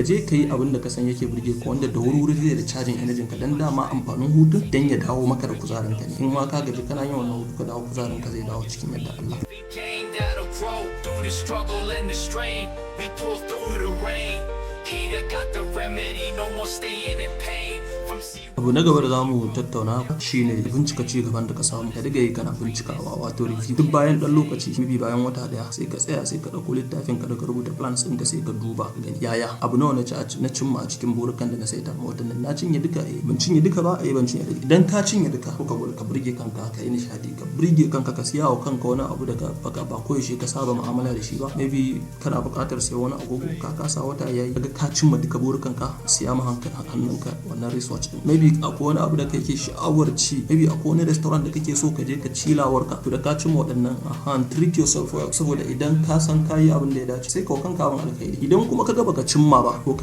Ka je ka yi abin da ka san yake burge ka, wanda da wuri-wuri zai da cajin energy ka, dan dama amfanin hutun dan ya dawo maka da kuzarin ka ne. In ma ka gaji, kana yin wannan hutu ka dawo, kuzarin ka zai dawo cikin yadda Allah. Gang that'll grow through the struggle and the strain. We pull through the rain. Peter got the remedy, no more staying in pain. From zero. Abu na gaba da zamu tattauna shine bincika ci gaban da ka samu. Ka diga yi kana bincikawa, wato review. Duk bayan dan lokaci, maybe bayan wata daya, sai ka tsaya, sai ka dauko littafin ka da ka rubuta plans ɗinka, sai ka duba ka gani yaya, abu nawa na ci na cimma a cikin burukan da na saita ma watan nan. Na cinye duka? Eh, ban cinye duka ba. Eh, ban cinye duka. Idan ka cinye duka, ko ka burge kanka, ka yi nishadi, ka burge kanka, ka siya wa kanka wani abu da ka baka ba koyaushe ka saba mu'amala da shi ba. Maybe kana buƙatar siya wani agogo, ka kasa, wata yayi, kaga ka cimma duka burukanka, siya ma hannunka wannan wristwatch din. Maybe akwai wani abu da kake sha'awar ci, maybe akwai wani restaurant da kake so ka je ka ci lawarka. To, da ka cimma waɗannan, aha, treat yourself well, saboda idan ka san ka yi abin da ya dace, sai ka wa kanka abin alkhairi. Idan kuma ka ga baka cimma ba ko